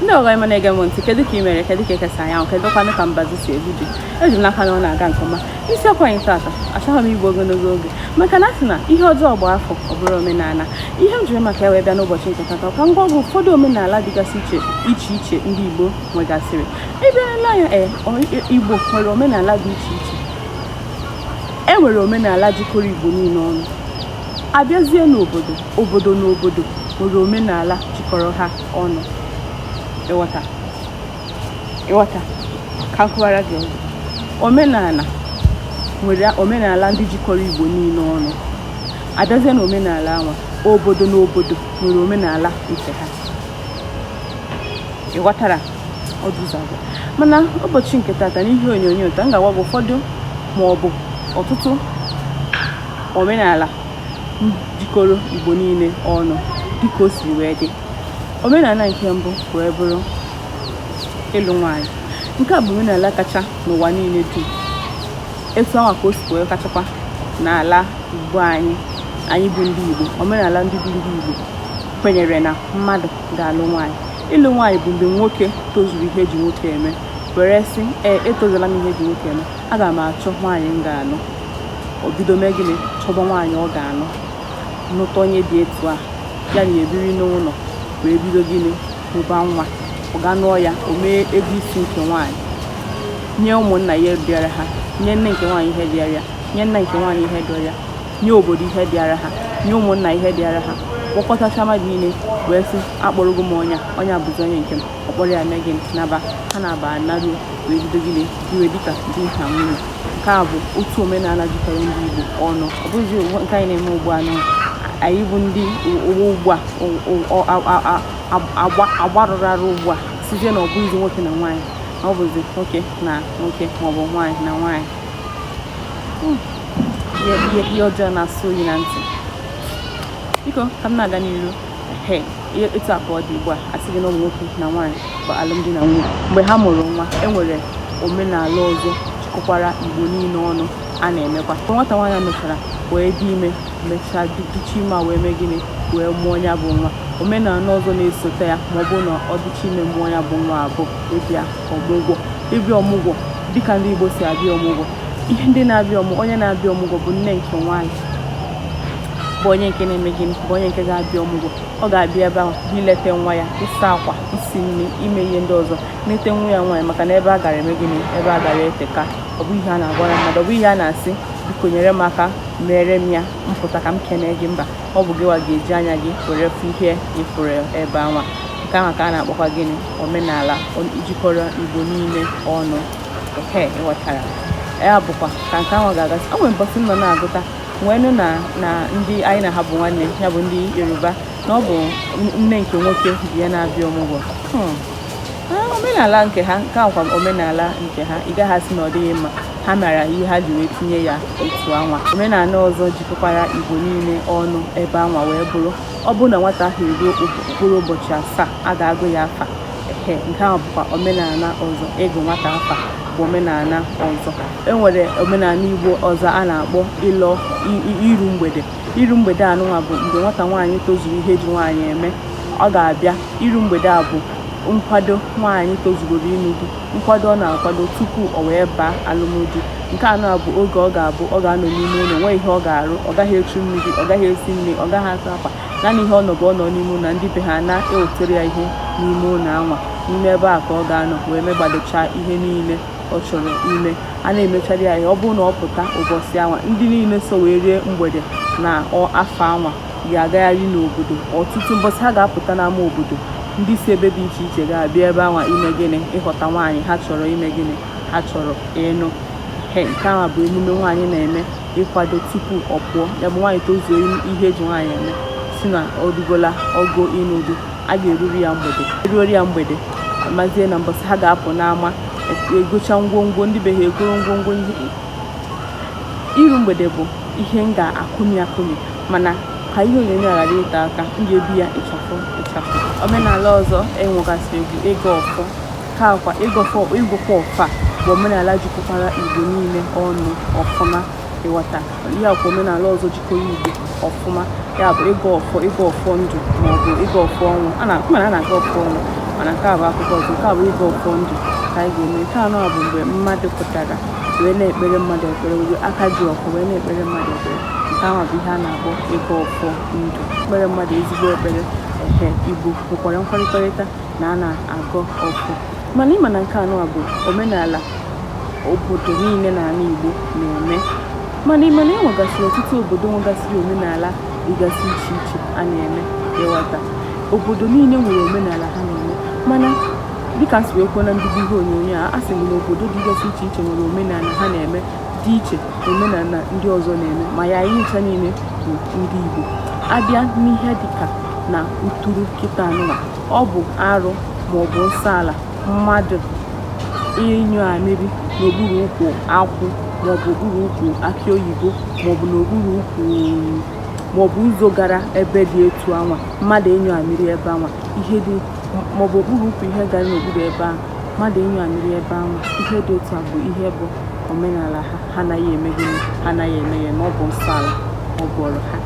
Ndị ọgọ ịma na-ege m ntị, kedu ka ị mere? Kedu ka ekesa anyanwụ? Kedu kwanụ ka mbazụ si ebu ji? Eji m n'aka na ọ na-aga nke ọma. Isiokwu anyị tata, achọghị m igbu ogologo oge, maka na a sị na ihe ọjọọ gba afọ, ọ bụrụ omenala. Ihe m jiri maka ya wee bịa n'ụbọchị nke tata, ka m gwa gị ụfọdụ omenala dịgasị iche iche iche ndị Igbo nwegasịrị. Ịbịa ele anya, ee, Igbo nwere omenala dị iche iche. E nwere omenala jikọrọ Igbo niile ọnụ. Abịazie n'obodo, obodo na obodo nwere omenala jikọrọ ha ọnụ. Ịghọta? Ịghọta? Ka m kọwara gị ọzọ. Omenala nwere omenala ndị jikọrọ Igbo niile ọnụ. Abịazie na omenala anwa, obodo na obodo nwere omenala nke ha. Ị ghọtara? Ọ dị ụzọ abụọ. Mana ụbọchị nke tata, n'ihe onyonyo taa, m ga-agwa gị ụfọdụ ma ọ bụ ọtụtụ omenala jikọrọ Igbo niile ọnụ dịka o siri wee dị. Omenala nke mbụ wee bụrụ ịlụ nwaanyị. Nke a bụ omenala kacha n'ụwa niile dum. Etu ahụ ka o si wee kachakwa n'ala Igbo anyị. Anyị bụ ndị Igbo, omenala ndị bụ ndị Igbo kwenyere na mmadụ ga-alụ nwaanyị. Ịlụ nwaanyị bụ mgbe nwoke tozuru ihe eji nwoke eme were sị, "Ee, etozula m ihe eji nwoke eme, aga m achọ nwaanyị m ga-alụ." O bido mee gịnị? Chọba nwaanyị ọ ga-alụ, nụta onye dị etu a, ya na ebiri n'ụlọ, wee bido gịnị? Mụba nwa. Ọ ga nụọ ya, o mee ego isi nke nwaanyị, nye ụmụnna ya dịara ha, nye nne nke nwaanyị ihe dịara ya, nye nna nke nwaanyị ihe dịara ya, nye obodo ihe dịara ha, nye ụmụnna ihe dịara ha, kpọkọtacha mmadụ niile wee sị, "Akpọrọgo m onye a, onye a bụzi onye nke m." Ọ kpọrọ ya, mee gịnị? Naba ha na-aba naruo, wee bido gịnị? Biwe dịka di na nwunye. Nke a bụ otu omenala jikọrọ ndị Igbo ọnụ. Ọ bụghịzi nke anyị na-eme ugbu a nụ. Anyị bụ ndị ụwa ugbu a agbarụrụ arụ ugbu a, sizie na ọ bụghịzi nwoke na nwaanyị, na ọ bụzi nwoke na nwoke maọbụ nwaanyị na nwaanyị. Ihe ọjọọ na-asụ oyi na ntị. Biko, ka m na-aga n'iru. He, etu a ka ọ dị ugbu a. Asị gị na ụmụ nwoke na nwaanyị bụ alụmdi na nwunye. Mgbe ha mụrụ nwa, e nwere omenala ọzọ jikọkwara Igbo niile ọnụ a na-emekwa. Mgbe nwata nwaanyị mechara wee dị ime, mechaa dịcha ime a, wee mee gịnị? Wee mụọ ya bụ nwa, omenala ọzọ na-esote ya, ma ọ bụrụ na ọ dịcha ime mụọ ya bụ nwa, abụ ịbịa ọmụgwọ. Ịbịa ọmụgwọ, dịka ndị Igbo si abịa ọmụgwọ, ihe ndị na-abịa ọmụgwọ, onye na-abịa ọmụgwọ bụ nne nke nwaanyị, bụ onye nke na-eme gịnị? Bụ onye nke ga-abịa ọmụgwọ. Ọ ga-abịa ebe ahụ ileta nwa ya, ịsa akwa, isi nri, ime ihe ndị ọzọ, nete nwa ya nwaanyị, maka na ebe a gara eme gịnị? Ebe a gara eteka. Ọ bụ ihe a na-agwara mmadụ, ọ bụ ihe a na-asị, "Biko, nyere m aka, mere m ya mpụta ka m kene gị." Mba, ọ bụ gịwa ga-eji anya gị were fụ ihe ịfụrụ ebe anwa. Nke ahụ ka a na-akpọkwa gịnị? Omenala jikọrọ Igbo niile ọnụ. Ehe, ịghọtara? Ya bụkwa ka nke ahụ ga-agasị. O nwere mbọsị m nọ na-agụta wee nụ na ndị anyị na ha bụ nwanne, ya bụ ndị Yoruba, na ọ bụ nne nke nwoke bụ ya na-abịa ọmụgwọ. Omenala nke ha, nke akwa omenala nke ha, ị gaghị asị na ọ dịghị mma. Ha mara ihe ha ji wee tinye ya otu anwa. Omenala ọzọ jikọkwara Igbo niile ọnụ ebe anwa wee bụrụ, ọ bụrụ na nwata ahụ eruo mkpụrụ ụbọchị 7, a ga-agụ ya afa. Ehe, nke ahụ bụkwa omenala ọzọ. Ịgụ nwata afa bụ omenala ọzọ. E nwere omenala Igbo ọzọ a na-akpọ ịlọ iru mgbede. Iru mgbede anụnwa bụ mgbe nwata nwaanyị tozuru ihe eji nwaanyị eme, ọ ga-abịa iru mgbede. A bụ nkwado nwaanyị tozugoro ịnụ di, nkwado ọ na-akwado tupu o wee baa alụmdi. Nke anọ bụ oge ọ ga-abụ ọ ga-anọ n'ime ụlọ, nwee ihe ọ ga-arụ, ọ gaghị echu mmiri, ọ gaghị esi nri, ọ gaghị asa akwa. Naanị ihe ọ nọ bụ ọ nọ n'ime ụlọ na ndị be ha na-ewetara ya ihe n'ime ụlọ anwa. N'ime ebe a ka ọ ga-anọ wee megbadocha ihe niile ọ chọrọ ime. A na-emechara ya ihe. Ọ bụrụ na ọ pụta ụbọchị anwa, ndị niile so wee rie mgbede na afọ anwa ga-agagharị n'obodo. Ọtụtụ mbọsị ha ga-apụta n'ama obodo, ndị si ebe dị iche iche ga-abịa ebe anwa ime gịnị? Ịghọta nwaanyị ha chọrọ ime gịnị? Ha chọrọ ịnụ. He, nke ahụ bụ emume nwaanyị na-eme ịkwado tupu ọ pụọ. Ya bụ, nwaanyị tozuo ihe eji nwaanyị eme, si na ọ rugola ogo ịnụ di, a ga-eruru ya mgbede. Eruori ya mgbede, mazie na mbọsị ha ga-apụ n'ama, egocha ngwongwo, ndị be ha egoro ngwongwo. Ihe iru mgbede bụ ihe m ga-akụmi akụmi, mana ka ihe onyonyo a ghara ịte aka, m ga-ebi ya ịchafụ ịchafụ. Omenala ọzọ enwegasịrị bụ ịgọ ọfọ. Ka akwa ịgọfọ, ịgọkwa ọfọ a bụ omenala jikọkwara Igbo niile ọnụ ọfụma. Ịghọta? Ihe akwa omenala ọzọ jikọrọ Igbo ọfụma, ya bụ ịgọ ọfọ, ịgọ ọfọ ndụ maọbụ ịgọ ọfọ ọnwụ. A na mana a na-agọ ọfọ ọnwụ. Mana nke a bụ akụkọ ọzọ. Nke a bụ ịgọ ọfọ ndụ ka anyị ga-eme. Nke anọ bụ mgbe mmadụ pụtara wee na-ekpere mmadụ ekpere, were aka ji ọfọ wee na-ekpere mmadụ ekpere. Nke ahụ bụ ihe a na-akpọ ịgọ ọfọ ndụ, ekpere mmadụ ezigbo ekpere. Ehe, Igbo nwekwara nkwekọrịta na a na-agọ ọfọ. Mana ịma na nke anọ bụ omenala obodo niile n'ala Igbo na-eme. Mana ịma na e nwegasịrị ọtụtụ obodo nwegasịrị omenala dịgasị iche iche a na-eme. Ịghọta, obodo niile nwere omenala ha na-eme. Mana dịka m si wee kwuo na mbido ihe onyonyo a, a sị m na obodo dịgasị iche iche nwere omenala ha na-eme dị iche na omenala ndị ọzọ na-eme, ma ya anyị ncha niile bụ ndị Igbo. Abịa n'ihe dịka na uturu kịta anụnwa, ọ bụ arụ maọbụ nsọ ala mmadụ ịnyụ amịrị n'okpuru ukwu akwụ, maọbụ okpuru ukwu akị oyibo, maọbụ n'okpuru ukwu, maọbụ ụzọ gara ebe dị etu anwa mmadụ ịnyụ amịrị ebe anwa, ihe dị, maọbụ okpuru ukwu ihe gara n'okpuru ebe ahụ mmadụ ịnyụ amịrị ebe anwa. Ihe dị otu a bụ ihe bụ omenala ha. Ha anaghị eme gịnị? Ha anaghị eme ya, ma ọ bụ nsọ ala ọ bụrụ ha.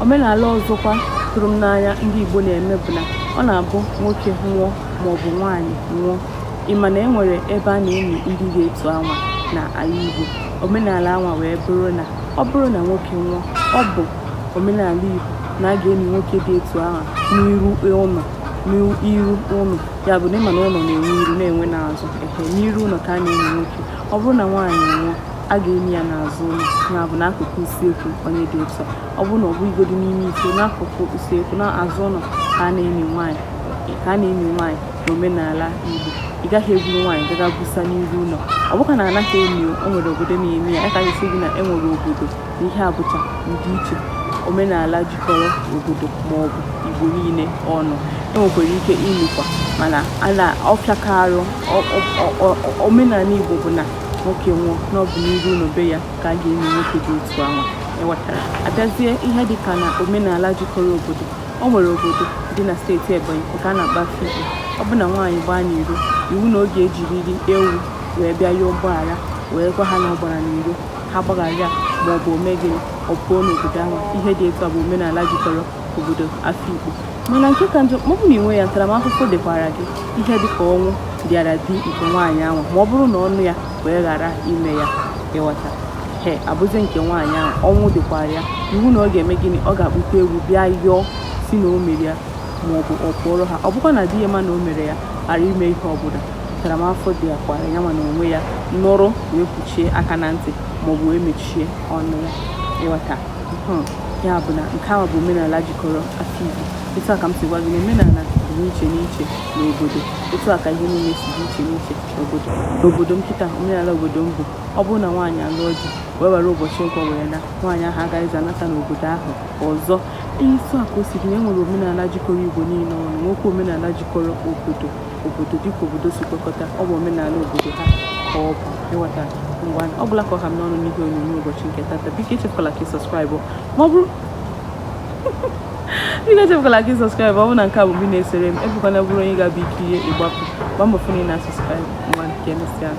Omenala ọzọkwa tụrụ m n'anya ndị Igbo na-eme bụ na ọ na-abụ nwoke nwụọ maọbụ nwaanyị nwụọ, ịma na e nwere ebe a na-eni ndị dị etu anwa na ala Igbo. Omenala anwa wee bụrụ na ọ bụrụ na nwoke nwụọ, ọ bụ omenala Igbo na a ga-eni nwoke dị etu ahụ n'iru ụlọ, n'iru ụlọ. Ya bụ na ịma na ụlọ na-enwe iru na-enwe n'azụ. Ehe, n'iru ụlọ ka a na-eni nwoke. Ọ bụrụ na nwaanyị nwụọ, a ga-eni ya n'azụ ụlọ, ya bụ n'akụkụ usekwu onye dị otu a. Ọ bụrụ na ọ bụghịgodị n'ime ite, n'akụkụ usekwu n'azụ ụlọ ka a na-eni nwaanyị, ka a na-eni nwaanyị n'omenala Igbo. Ị gaghị eburu nwaanyị gaga busa n'iru ụlọ. Ọ bụkwa na anaghị eni, o nwere obodo na-eme ya. Ya ka anyị sị gị na e nwere obodo na ihe abụcha ndị iche omenala jikọrọ obodo maọbụ Igbo niile ọnụ. E nwekwara ike ịnụkwa, mana a na ọfịakarụ omenala Igbo bụ na nwoke nwụọ, na ọ bụ n'iru ụlọ be ya ka a ga-eni nwoke dị otu anwa. Ịghọtara? Abịazie ihe dịka na omenala jikọrọ obodo, o nwere obodo dị na steeti Ebonyi nke a na-akpọ Afikpo. Ọ bụ na nwaanyị gbaa n'iro, iwu na ọ ga-ejiriri ewu wee bịa yọọ mgbaghara, wee gwa ha na ọ gbara n'iro, ha gbaghara ya maọbụ o mee gịnị, ọ pụọ n'obodo ahụ. Ihe dị etu a bụ omenala jikọrọ obodo Afikpo. Mana nke ka njọ, ma ọ bụ na ị nwee ya, ntaramahụhụ dịkwara gị. Ihe dịka ọnwụ dịara di nke nwaanyị ahụ ma ọ bụrụ na ọnụ ya wee ghara ime ya. Ịghọta? He abụzie nke nwaanyị ahụ, ọnwụ dịkwara ya. Iwu na ọ ga-eme gịnị? Ọ ga-akpụta ewu bịa yọọ si na o mere ya maọbụ ọ pụọrọ ha. Ọ bụkwa na di ya ma na o mere ya ghara ime ihe ọbụla, ntaramahụhụ dị ya kwara ya nwa na onwe ya nụrụ wee kwuchie aka na ntị maọbụ wee mechie ọnụ ya. Ịghọta? Ya bụ na nke ahụ bụ omenala jikọrọ Afikpo. Etu a ka m si gwa gị na omenala dị n'iche n'iche n'obodo, etu a ka ihe niile si dị iche n'iche n'obodo. N'obodo m kịta, omenala obodo m bụ ọ bụrụ na nwaanyị alụọ di wee were ụbọchị nkwọ wee na, nwaanyị ahụ agaghịzi anata n'obodo ahụ ọzọ. Etu a ka o si dị na e nwere omenala jikọrọ Igbo niile ọnụ, nwekwa omenala jikọrọ obodo obodo dịka obodo si kwekọta. Ọ bụ omenala obodo ha ka ọ bụ. Ịghọta? Ngwa, ọ bụla ka ọ ha m n'ọnụ n'ihe onyonyo ụbọchị nke tata. Biko echefukwala ka ị subscribe, ma ọ bụrụ biko echefukwala ka ị subscribe. Ọ bụrụ na nke a bụ mgbe ị na-esere m, ebukwana bụrụ onye ga-abụ ikirie ịgbapụ, gbaa mbọ fụ na ị na-subscribe. Ngwa, nke emesịa.